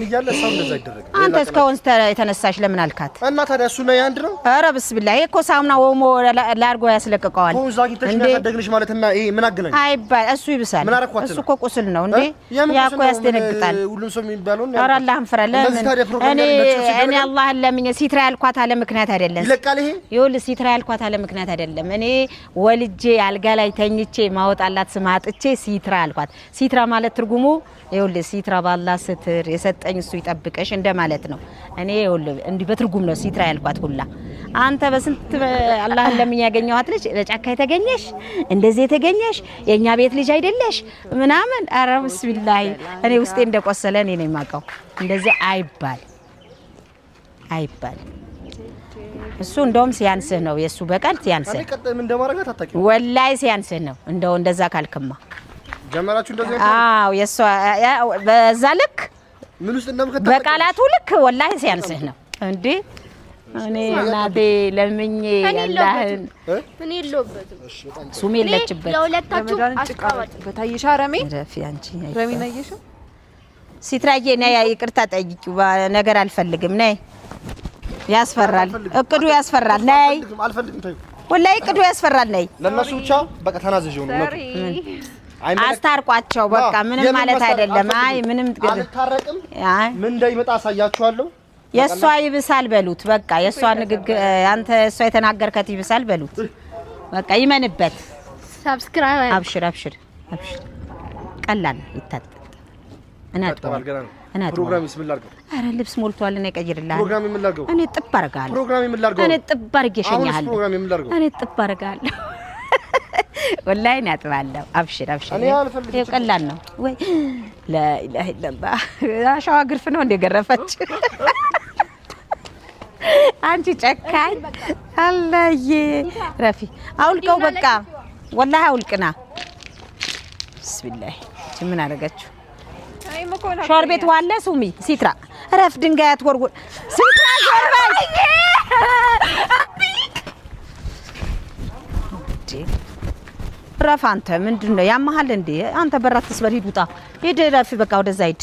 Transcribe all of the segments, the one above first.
እያለ ሰው እንደዛ አይደረግም። አንተ እስከ ወንዝ የተነሳሽ ለምን አልካት? እና ታዲያ እሱ ነው የአንድ ነው። ኧረ ብስሚላ፣ ይሄ እኮ ሳሙና ኦሞ ላርጎ ያስለቅቀዋል። ከወንዝ አግኝተሽ እንዴ ያሳደግንሽ ማለት እና ይሄ ምን አገናኝ? አይባል፣ እሱ ይብሳል። ምን አረኳት እሱ ነው? እኮ ቁስል ነው እንዴ። የምን ያ ቁስል እኮ ነው? ያስደነግጣል። ሁሉም ሰው የሚባለውን ኧረ አላህን ፍራ። እንደዚህ ለምን ታዲያ ፕሮግራም እኔ ላይ ነጭ ልብስ እኔ ይደረጋል? አላህን ለምኜ ሲትራ ያልኳት አለ ምክንያት አይደለም። ይለቃል ይሄ። ይኸውልህ ሲትራ ያልኳት አለ ምክንያት አይደለም። እኔ ወልጄ አልጋ ላይ ተኝቼ ማወጣላት ስም አጥቼ ሲትራ አልኳት። ሲትራ ማለት ትርጉሙ ይኸውልህ ሲትራ ባላ ስትር የሰጠኝ እሱ ይጠብቅሽ እንደማለት ነው። እኔ ይኸውልህ እንዲህ በትርጉም ነው ሲትራ ያልኳት ሁላ። አንተ በስንት አላህን ለምኜ ያገኘኋት ልጅ ለጫካ የተገኘሽ እንደዚህ የተገኘሽ የእኛ ቤት ልጅ አይደለሽ ምናምን። ኧረ ብስሚላሂ፣ እኔ ውስጤ እንደቆሰለ እኔ ነኝ የማውቀው። እንደዚህ አይባል አይባል። እሱ እንደውም ሲያንስህ ነው የእሱ በቀል ሲያንስህ፣ እኔ ቀጣይ ምን እንደማደርጋት አታውቂም። ወላይ ሲያንስህ ነው። እንደው እንደዛ ካልክማ ጀመራችሁ እንደዚህ? አዎ፣ የእሷ በዛ ልክ ምን ውስጥ እንደምከት በቃላቱ ልክ ወላሂ ሲያንስህ ነው እንዴ። እኔ እናቴ ለምኜ እኔ አላህን እኔ የለሁበትም። ሱም የለችበት። ለሁለታችሁ ረመዳን ጭቃ አሽቃባጭ በታየሻ ረሜ ረፊ አንቺ ረሜን አየሽው? ሲትራዬ ነይ፣ ይቅርታ ጠይቂው። ነገር አልፈልግም። ነይ፣ ያስፈራል፣ እቅዱ ያስፈራል። ነይ። አልፈልግም፣ ተይው። ወላሂ እቅዱ ያስፈራል። ነይ። ለእነሱ ብቻ በቃ ተናዘዥው ነው እውነቱ። አይመለከ- አስታርቋቸው በቃ ምንም የምን ማለት ማስታረቅ? አይደለም። አይ አልፈልግም። ምንም አልታረቅም። አይ ምን እንዳይመጣ አሳያችኋለሁ። የእሷ ይብሳል በሉት። በቃ የእሷ ንግግር አንተ እሷ የተናገርከት ይብሳል በሉት። በቃ ይመንበት። Subscribe አብሽር አብሽር አብሽር። ቀላል ነው፣ ይታጠብ። ይታጠባል፣ ገና ነው። እናጥበዋለን። ፕሮግራም ምን ላድርገው? ኧረ ልብስ ሞልቷል። እኔ እቀይርልሃለሁ። ፕሮግራም ምን ላድርገው? እኔ ጥብ አደርግሃለሁ። ፕሮግራም ምን ላድርገው? እኔ ጥብ አድርጌ አሁንስ እሸኝሃለሁ። ፕሮግራም ምን ላድርገው? እኔ ጥብ አደርግሃለሁ። ወላሂ እኔ አጥባለሁ። አብሽር አብሽር። እኔ አልፈልግም። ይኸው ቀላል ነው ወይ? ላኢላሀ ኢለላህ። አሸዋ ግርፍ ነው እንደ ገረፈች። አንቺ ጨካኝ አላዬ። ረፊ አውልቀው በቃ ወላሂ አውልቅና። ብስሚላህ፣ እቺ ምን አደረገችው? ሻወር ቤት ዋለ ሱሚ ሲትራ ረፍ ድንጋይ አትወርውር። ሲትራ ዞር በይ። እንዴ ረፍ አንተ ምንድን ነው ያመሃል እንዴ? አንተ በራ ትስበር። ሂድ ውጣ፣ ሂድ ረፍ በቃ ወደዛ ሂድ።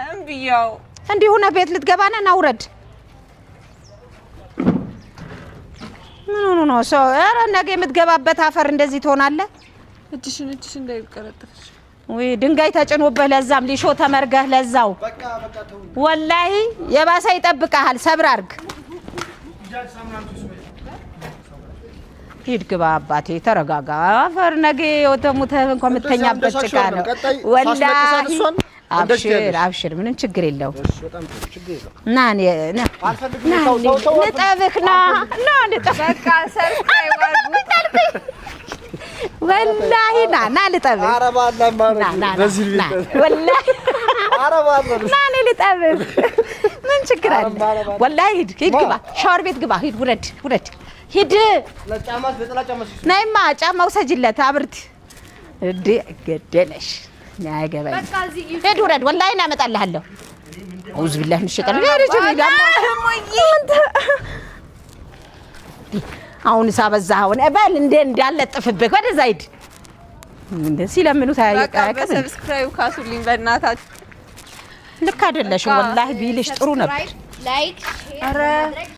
እምብያው እንዲህ ሆነህ ቤት ልትገባ ነህ? ና ውረድ። ምን ሆኖ ነው ሰው? ኧረ ነገ የምትገባበት አፈር እንደዚህ ትሆናለህ። እጅሽን እጅሽን እንዳይቀረጥፍሽ። ወይ ድንጋይ ተጭኖብህ ለዛም ሊሾ ተመርገህ ለዛው በቃ በቃ ተው። ወላሂ የባሰ ይጠብቅሃል። ሰብር አድርግ። ሂድ ግባ አባቴ፣ ተረጋጋ። አፈር ነገ ተሙተህ እንኳን የምትተኛበት ጭቃ ነው። ቀጣይ ወላሂ ሳስለቅሳት እሷን እንደዚህ አብሽር ትያለሽ። አብሽር፣ ምንም ችግር የለውም። እሺ፣ በጣም ጥሩ፣ ችግር የለውም። ና እኔ ና አልፈልግም። ና ተው ተው ተው፣ ንጠብህ ና ና ንጠብህ በቃ subscribe አድርጉ። ወላሂ ና ና ልጠብህ። ኧረ በአላህ ና ና ና በዚህ ና ወላሂ ኧረ በአላህ ና እኔ ልጠብህ። ምን ችግር አለ? ወላሂ ሂድ ሂድ ግባ፣ ሻወር ቤት ግባ። ሂድ ውረድ ውረድ ሂድ። ለጫማ ለጥላ ጫማ ሲሱ ነይማ ጫማ ውሰጂለት አብርት። እንዴ ገደለሽ። አይገባኝም። በቃ እዚህ ሂድ ውረድ። ወላሂ እኔ አመጣልሃለሁ። አውዝ ቢላህ ምን ሸይጣን አንተ አሁን ሳበዛኸውን በል እንደ እንዳለጥፍብህ ወደዛ ሂድ። እንደ ሲለምኑት በቃ አያውቅም። በ subscribe ካሱልኝ በእናታችሁ። ልክ አይደለሽም። ወላሂ ቢልሽ ጥሩ ነበር። Like share ኧረ ማድረግ።